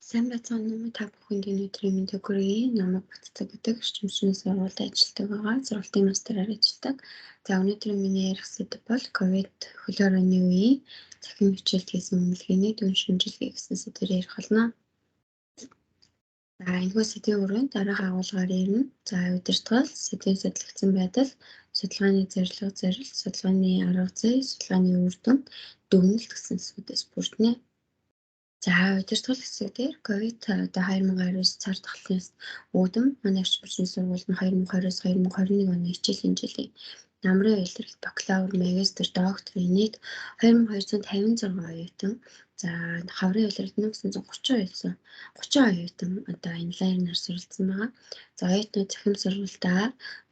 Сайн байцгаана уу, та бүхэнд энэ өдрийн мэндийг хүргэе. Намайг Батцаг гэдэг эрчим хүчний сургуульд ажилладаг байгаа. Сургуулийн мастераар ажилладаг. За, өнөөдрийн миний ярих сэдэв бол ковид хөлөө оройны үеийн цахим хичээлд хийсэн үнэлгээний дүн шинжилгээ гэсэн сэдвээр ярих болно. За, энэхүү сэдвийн өрөөнд дараах агуулгаар ярина. За, удирдгал, сэдвийн судлагдсан байдал, судалгааны зорилго, зорилт, судалгааны арга зүй, судалгааны үр дүн, дүгнэлт гэсэн хэсгүүдээс бүрдэнэ. За, удирдгал хэсэг дээр ковид одоо 2019 цар тахлынаас үүдэн манай эрчим хүчний сургууль нь 2020-с 2021 оны хичээлийн жилийн намрын улирал, бакалавр, магистр, докторийн нийт 2256 оюутан, за хаврын улиралд 1930 30 оюутан одоо онлайнаар суралцсан байгаа. За, оюутнууд цахим сургуульдаа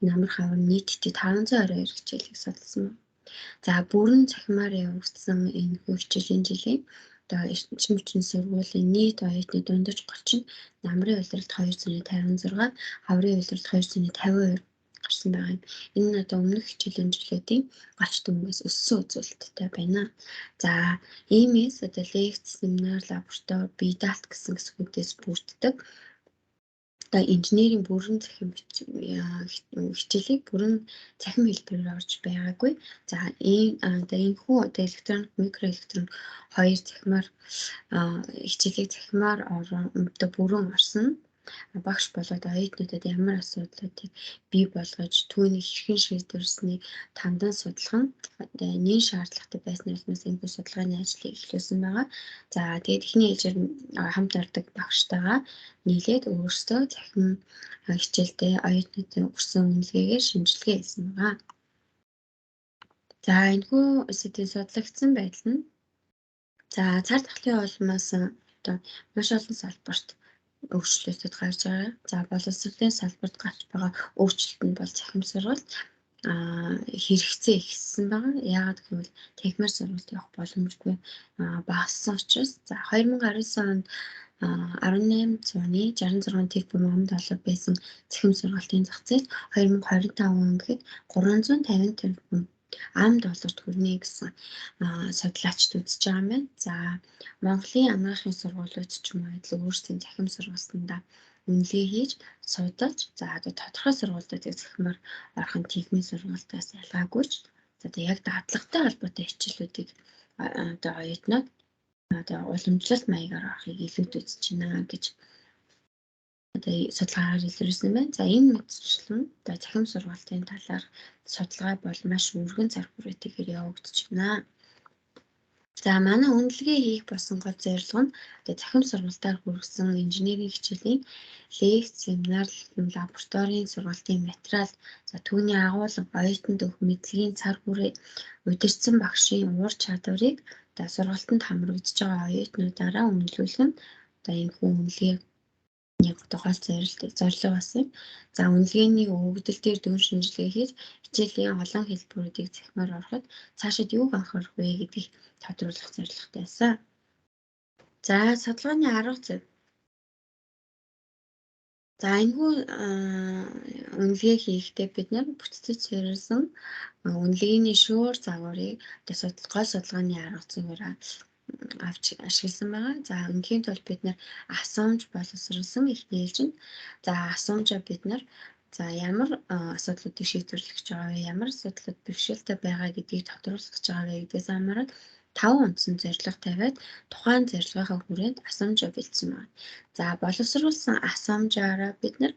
намар хавар нийтдээ 522 хичээлийг судалсан байна. За, бүрэн цахимаар явагдсан энэ хичээлийн жилийн одоо эрчим хүчний сургуулийн нийт оюутны дундаж 30 нь намрын улиралд 256, хаврын улиралд 252 гарсан байгаа юм. Энэ нь одоо өмнөх хичээлийн жилүүдийн гарч дүнгээс өссөн үзүүлэлттэй байна. За, иймээс одоо лекц, семинар, лаборатори, бие даалт гэсэн хэсгүүдээс бүрддэг одоо инженерийн бүрэн цахим хичээлийг бүрэн цахим хэлбэрээр орж байгаагүй. За, ийм одоо энэхүү одоо электроник, микроэлектроник хоёр цахимаар хичээлийг цахимаар одоо бүрэн орсон багш болоод оюутнуудад ямар асуудлуудыг бий болгож түүнийг хэрхэн шийдвэрлэснийг тандан судлах нь нэн шаардлагатай байсны улмаас энэхүү судалгааны ажлыг эхлүүлсэн байгаа. За, тэгээд эхний ээлжээр хамт ордог багштайгаа нийлээд өөрсдөө цахим хичээлдээ оюутнуудын өгсөн үнэлгээгээр шинжилгээ хийсэн байгаа. За, энэхүү сэдвийн судлагдсан байдал нь за цар тахлын улмаас одоо маш олон салбарт өөрчлөлтүүд гарч байгаа. За, боловсролын салбарт гарч байгаа өөрчлөлт нь бол цахим сургалт хэрэгцээ ихссэн байгаа. Яагаад гэвэл танхимаар сургалт явах боломжгүй багассан учраас. За, 2019 онд 18,66 тэрбум ам доллар байсан цахим сургалтын зах зээл 2025 он гэхэд 350 тэрбум ам долларт хүрнэ гэсэн судлаачид үзэж байгаа юм байна. За, Монголын анагаахын сургуулиуд ч юм уу адил өөрсдийн цахим сургалтандаа үнэлгээ хийж судалж, за одоо тодорхой сургуулиудыг цахимаар орох нь нийгмийн сургалтаас ялгаагүй ч за одоо яг дадлагатай холбоотой хичээлүүдийг одоо оюутнууд одоо уламжлалт маягаар орохыг илүүд үзэж байна гэж одоо судалгаагаар илэрсэн байна. За, энэ мэтчлэн одоо цахим сургалтын талаар судалгаа бол маш өргөн цар хүрээтэйгээр явагдаж байна. За, манай үнэлгээ хийх болсон гол зорилго нь одоо цахим сургалтаар хүргэсэн инженерийн хичээлийн лекц, семинар, лабораторийн сургалтын материал, за түүний агуулга, оюутанд өгөх мэдлэгийн цар хүрээ, удирдсан багшийн ур чадварыг одоо сургалтанд хамрагдаж байгаа оюутнуудаараа үнэлүүлэх нь одоо энэхүү үнэлгээ яг одоо гол зорилго болсон юм. За, үнэлгээний өгөгдөл дээр дүн шинжилгээ хийж хичээлийн олон хэлбэрүүдийг цахимаар ороход цаашид юуг анхаарах вэ гэдгийг тодруулах зорилготой байсан. За, судалгааны арга зүй. За, энэхүү үнэлгээ хийхдээ бид нар бүтцэд суурилсан үнэлгээний шүүр загварыг одоо гол судалгааны арга зүйгээр авч ашигласан байгаа. За, үнэхийн тулд бид нар асуумж боловсруулсан эхний ээлжинд. За, асуумжаа бид нар за ямар асуудлуудыг шийдвэрлэх гэж байгаа вэ? Ямар асуудлууд бэрхшээлтэй байгаа гэдгийг тодруулах гэж байгаа вэ гэдгээс хамаарат 5 үндсэн зорилго тавиад тухайн зорилгынхаа хүрээнд асуумжаа бэлдсэн байна. За, боловсруулсан асуумжаараа бид нар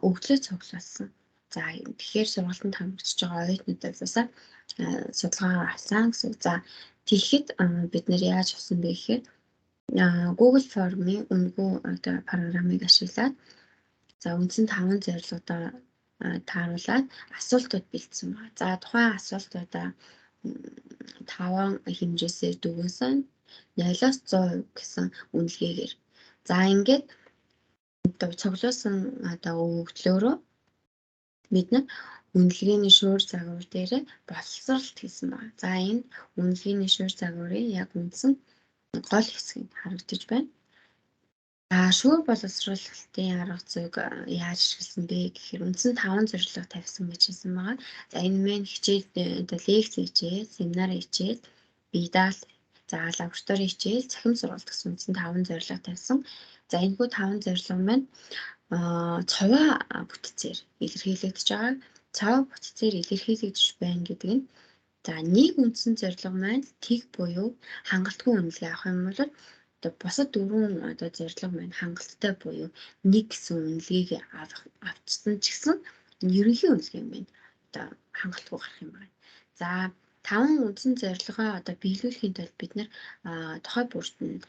өгдлөө цуглуулсан. За, тэгэхээр сургалтанд хамрагдаж байгаа оюутнуудаас судалгаагаар авсан гэсэн. За, тэгэхэд бид нэр яаж авсан бэ гэхээр Google Form-ын үнэгүй одоо программыг ашиглаад за үндсэн 5 зорилгодоо тааруулаад асуултууд бэлдсэн байна. За, тухайн асуултуудаа 5 хэмжээсээр дүгнсэн 0-оос 100% гэсэн үнэлгээгээр. За, ингээд одоо цуглуулсан одоо өгөгдлөөрөө бид нар үнэлгээний шуур загвар дээр боловсралт хийсэн байна. За, энэ үнэлгээний шуур загварын яг үндсэн гол хэсэг нь харагдаж байна. За, шүүр боловсруулалтын арга зүйг яаж ашигласан бэ гэхээр үндсэн 5 зорилго тавьсан гэж хэлсэн байгаа. За, энэ мэн хичээл одоо лекц хичээл, семинар хичээл, бие даалт, за лаборатори хичээл, цахим сургалт гэсэн үндсэн 5 зорилго тавьсан. За, энэхүү таван зорилго маань цоваа бүтцээр илэрхийлэгдэж байгаа. Цов бүтцээр илэрхийлэгдэж байна гэдэг нь, за, нэг үндсэн зорилго маань тэг буюу хангалтгүй үнэлгээ авах юм бол одоо бусад дөрвөн одоо зорилго маань хангалттай буюу нэг гэсэн үнэлгээг авчихсан ч гэсэн ерөнхий үнэлгээ маань одоо хангалтгүй гарах юм байна. За, таван үндсэн зорилгоо одоо биелүүлэхийн тулд бид нар тухай бүрт нь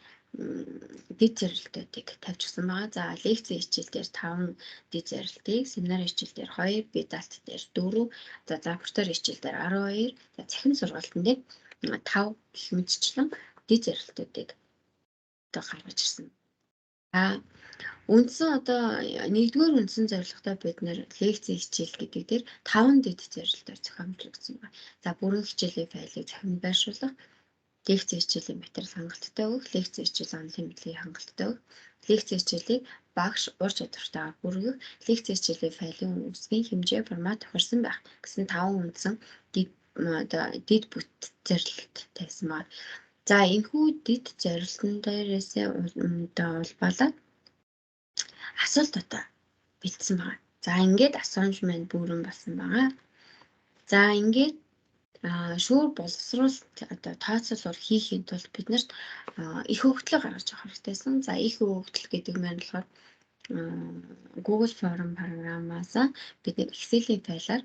дэд зорилтуудыг тавьчихсан байгаа. За, лекцийн хичээл дээр таван дэд зорилтыг, семинар хичээл дээр 2, бие даалт дээр 4, за, лаборатори хичээл дээр 12, за, цахим сургалтын дээр 5 гэх мэтчлэн дэд зорилтуудыг одоо гаргаж ирсэн. За, үндсэн одоо нэгдүгээр үндсэн зорилготой бид нар лекцийн хичээл гэдэг дээр таван дэд зорилтоор зохиомжлогдсон байна. За, бүрэн хичээлийн файлыг цахимд байршуулах, лекцийн хичээлийн материал хангалттай өгөх, лекцийн хичээл онолын мэдлэгийг хангалттай өгөх, лекцийн хичээлийг багш ур чадвартайгаар хүргэх, лекцийн хичээлийн файлын үсгийн хэмжээ, формат тохирсон байх гэсэн таван үндсэн дэд одоо дэд бүт зорилт тавьсан байна. За, энэхүү дэд зорилтон дээрээсээ одоо улбаалаад асуулт одоо бэлдсэн байгаа. За, ингээд асуумж маань бүрэн болсон байгаа. За, ингээд шүүр боловсруулалт одоо тооцоолол хийхийн тулд бид нарт их өгөгдлөө гаргаж авах хэрэгтэйсэн. За, их өгөгдөл гэдэг маань болохоор Google Form программаас бид нэг Excel-ийн файлаар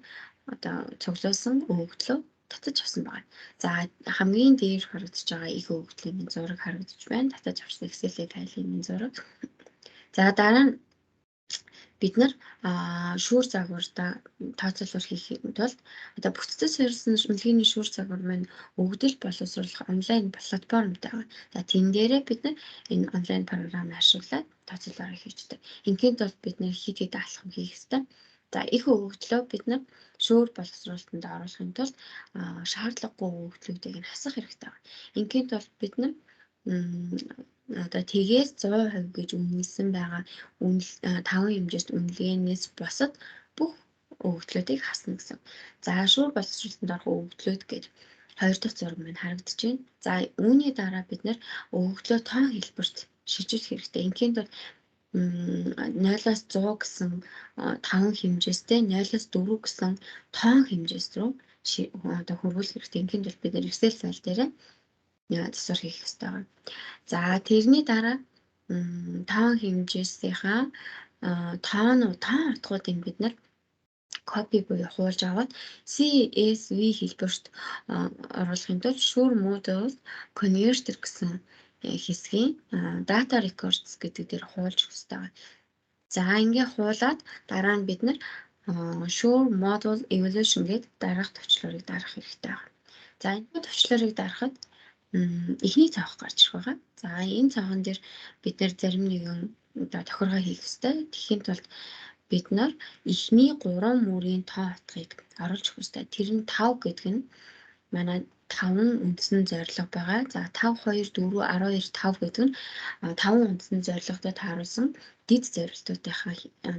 одоо цуглуулсан өгөгдлөө татаж авсан байна. За, хамгийн дээр харагдаж байгаа их өгөгдлийн минь зураг харагдаж байна. Татаж авсан Excel-ийн файлын минь зураг. За, дараа нь бид нар шүүр загвардаа тооцоолол хийхийн тулд одоо бүтцэд суурилсан үнэлгээний шүүр загвар маань өгөгдөл боловсруулах онлайн платформтой байгаа. За, тэн дээрээ бид нар энэ онлайн програмыг ашиглаад тооцоололоо хийждэг. Ингийн тулд бид нар хэд хэдэн алхам хийх ёстой. За, их өгөгдлөө бид нар шүүр боловсруулалтанд оруулахын тулд шаардлагагүй өгөгдлүүдийг нь хасах хэрэгтэй байна. Ингийн тулд бид нар одоо тэгээс 100% гэж үнэлсэн байгаа үнэл таван хэмжээст үнэлгээнээс бусад бүх өгөгдлүүдийг хасна гэсэн. За, шүүр боловсруулалтанд орох өгөгдлүүд гэж хоёр дахь зураг маань харагдаж байна. За, үүний дараа бид нар өгөгдлөө тоон хэлбэрт шилжүүлэх хэрэгтэй. Ингийн тулд 0-оос 100 гэсэн таван хэмжээстэй 0-оос 4 гэсэн тоон хэмжээс рүү одоо хөрвүүлэх хэрэгтэй. Ингийн тулд бид нар Excel файл дээр засвар хийх ёстой байна. За, тэрний дараа тоон хэмжээсийнхаа тоон тоон утгуудыг бид нар copy буюу хуулж аваад CSV хэлбэрт оруулахын тулд Sure Model Converter гэсэн хэсгийн Data Records гэдэг дээр хуулж өгөх ёстой байна. За, ингээ хуулаад дараа нь бид нар Sure Model Evaluation гэдэг дараах товчлуурыг дарах хэрэгтэй байна. За, энэ товчлуурыг дарахад эхний цонх гарч ирэх байгаа. За, энэ цонхон дээр бид нар зарим нэгэн одоо тохиргоо хийх ёстой. Тэгэхийн тулд бид нар эхний 3 мөрийн тоо утгыг оруулж өгөх ёстой. Тэр нь 5 гэдэг нь манай 5 үндсэн зорилго байгаа. За, 5 2 4 12 5 гэдэг нь 5 үндсэн зорилготой тааруулсан дэд зорилтуудынхаа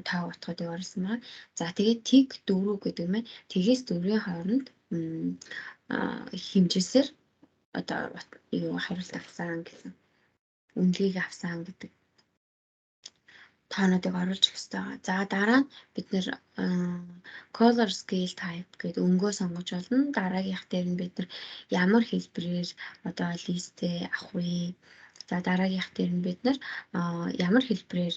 тоо утгуудыг оруулсан байгаа. За, тэгээд тэг 4 гэдэг нь тэгээс 4-ийн хооронд хэмжээсээр одоо юу хариулт авсан гэсэн, үнэлгээг авсан гэдэг тоонуудыг оруулж өгөх ёстой байгаа. За, дараа нь бид нар color scale type гэдэг өнгөө сонгож болно. Дараагийнх дээр нь бид нар ямар хэлбэрээр одоо list ээ авах вэ? За, дараагийнх дээр нь бид нар ямар хэлбэрээр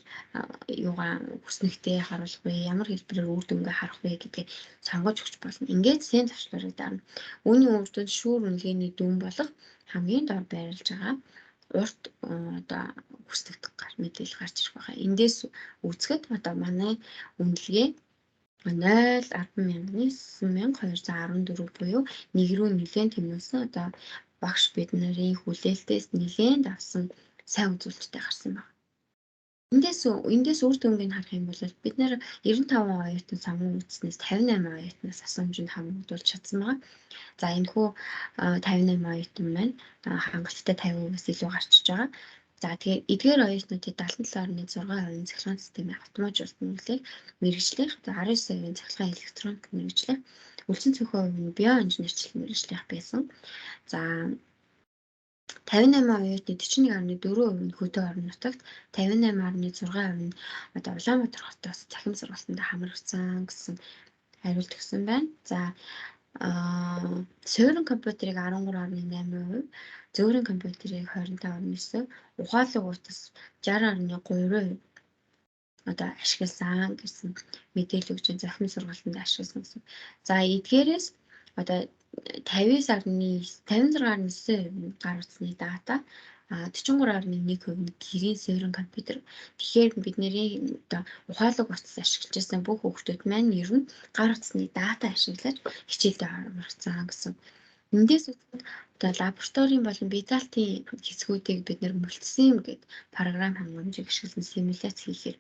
юугаа хүснэгтээ харуулах вэ? Ямар хэлбэрээр үр дүнгээ харах вэ гэдгийг сонгож өгч болно. Ингээд send товчлуурыг дарна. Үүний үр дүнд шүүр үнэлгээний дүн болох хамгийн дор байрлаж байгаа урт одоо хүснэгт гар мэдээлэл гарч ирэх байгаа. Эндээс үзэхэд одоо манай үнэлгээ 0.109214 буюу нэг рүү нэлээд тэмүүлсэн, одоо багш бид нарын хүлээлтээс нэлээд давсан сайн үзүүлэлттэй гарсан байна. Эндээс үр дүнгийг харах юм бол бид нар 95 оюутан сонгон үзснээс 58 оюутнаас асуумжинд хамрагдуулж чадсан байгаа. За, энэхүү 58 оюутан маань хангалттай 50%-аас илүү гарчиж байгаа. За, тэгэхээр эдгээр оюутнуудыг 77.6% цахилгаан системийн автоматжуулалт мөрөглийг мэргэжлийнх, за, 19% цахилгаан электроник мэргэжлийнх, үлдсэн цөөхөн хувь нь биоинженерчлэл мэргэжлийнх байсан. За. 58 оюутны 41.4% нь хөдөө орон нутагт, 58.6% нь одоо Улаанбаатар хотоос цахим сургалтанд хамрагдсан гэсэн хариулт өгсөн байна. За, суурин компьютерийг 13.8%, зөөрийн компьютерийг 25.9%, ухаалаг утас 60.3% одоо ашигласан гэсэн мэдээлэл өгч захим сургалтанд ашигласан гэсэн. За, эдгээрээс одоо 59.56% нь гар утасны дата, 43.1% нь гэрийн суурин компьютер. Тэгэхээр бидний одоо ухаалаг утас ашиглаж байсан бүх хүүхдүүд маань ер нь гар утасны дата ашиглаж хичээлдээ хамрагдсан гэсэн. Эндээс үзэхэд одоо лабораторийн болон бие даалтын хэсгүүдийг бид нэр мультсим гэдэг програм хангамжийг ашиглан симуляц хийхээр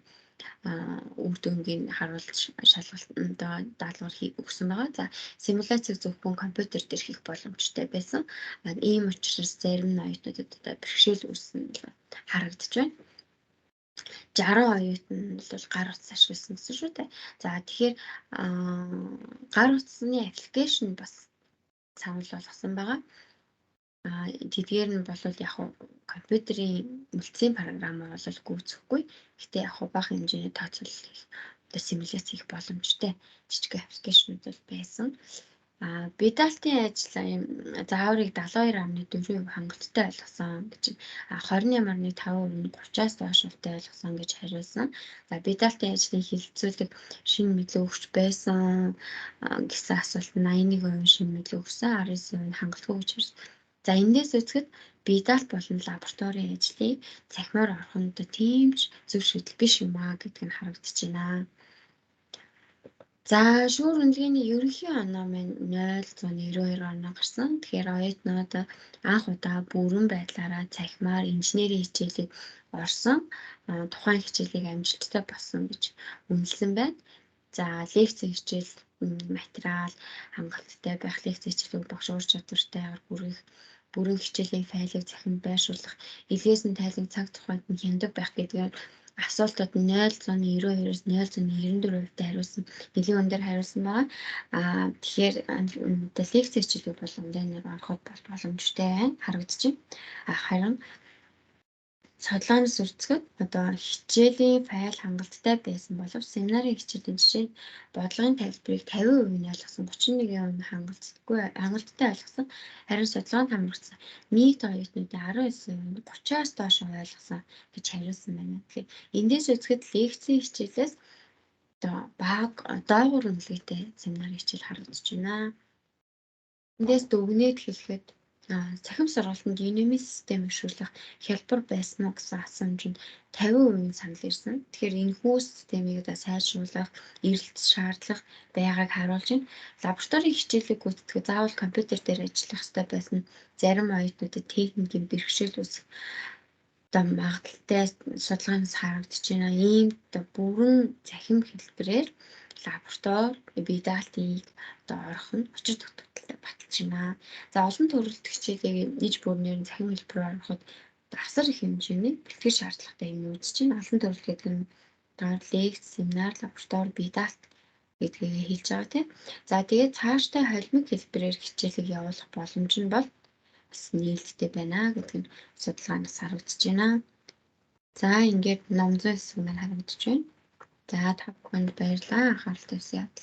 үр дүнгийг харуулж шалгалт одоо даалгавар өгсөн байгаа. За, симуляцийг зөвхөн компьютер дээр хийх боломжтой байсан. Ийм учраас зарим нь оюутнуудад одоо бэрхшээл үүссэн харагдаж байна. 60 оюутан бол гар утас ашигласан гэсэн шүү дээ. За, тэгэхээр гар утасны application бас санал болгосон байгаа. Тэдгээр нь бол яг компьютерийн мультсийн програм бол гүйцэхгүй. Гэхдээ яг бага хэмжээний тооцоолол хийх, одоо симуляц хийх боломжтой жижиг application ууд бол байсан. Бие даалтын ажил юм зааврыг 72.4% хангалттай ойлгосон гэж, 28.5% нь 30-аас доош хувьтай ойлгосон гэж хариулсан. За, бие даалтын ажлын хэлэлцүүлэг шинэ мэдлэг өгч байсан гэсэн асуулт 81% шинэ мэдлэг өгсөн, 19% нь хангалтгүй гэж хариулсан. За, эндээс үзэхэд бие даалт болон лабораторийн ажлыг цахимаар орох нь одоо тийм ч зөв шийдэл биш юм а гэдг нь харагдаж байна. За, шүүр үнэлгээний ерөнхий оноо маань 0.92 оноо гарсан. Тэгэхээр оюутнууд анх удаа бүрэн байдлаараа цахимаар инженерийн хичээлийг орсон. Тухайн хичээлийг амжилттай болсон гэж үнэлсэн байна. За, лекцийн хичээл материал хангалттай байх, лекц хичээлийг багш ур чадвартайгаар хүргэх, бүрэн хичээлийн файлыг цахимд байршуулах, илгээсэн тайлан цаг тухайд нь хяндаг байх гэдгээр асуултууд 0.92-оос 0.94% хариулсан, нэлийн өндөр хариулсан байгаа. Тэгэхээр лекц хичээлүүд бол онлайнаар ороход бол боломжтой байна, харагдаж байна. Харин судалгаанаас үзэхэд одоо хичээлийн файл хангалттай байсан боловч семинарын хичээлийн жишээ бодлогын тайлбарыг 50% нь ойлгосон, 31% нь хангалттай ойлгосон. Харин судалгаанд хамрагдсан нийт оюутнуудын 19% нь 30-аас доош ойлгосон гэж хариулсан байна. Тэгэхээр эндээс үзэхэд лекцийн хичээлээс одоо бага доогуур үнэлгээтэй семинарын хичээл харагдаж байна. Эндээс дүгнээд хэлэхэд цахим сургалтанд Udemy систем эрхшүүлэх хялбар байсан уу гэсэн асуумжинд 50% санал ирсэн. Тэгэхээр энэхүү системийг одоо сайжруулах, эрэлт шаардлага байгааг харуулж байна. Лабораторийн хичээлийг гүйцэтгэх заавал компьютер дээр ажиллах ёстой байсан зарим оюутнуудад техникийн бэрхшээл үүсэх одоо магадлалтай судалгаанаас харагдаж байна. Ийм одоо бүрэн цахим хэлбэрээр лаборатори бие даалтыг одоо орох нь учир дутагдaltaй баталж байна. За, олон төрөлт хичээлийг иж бүрнээр нь цахим хэлбэрээр ороход асар их хэмжээний бэлтгэл шаардлагатай юм үзэж байна. Олон төрөл гэдэг нь одоо лекц, семинар, лаборатори, бие даалт гэдгийг хэлж байгаа тийм. За, тэгээд цаашдаа холимог хэлбэрээр хичээлийг явуулах боломж нь бол бас нээлттэй байна гэдэг нь судалгаанаас харагдаж байна. За, ингээд ном зүйн хэсэг маань харагдаж байна. За, та бүхэнд баярлалаа. Анхаарал тавьсан явдал.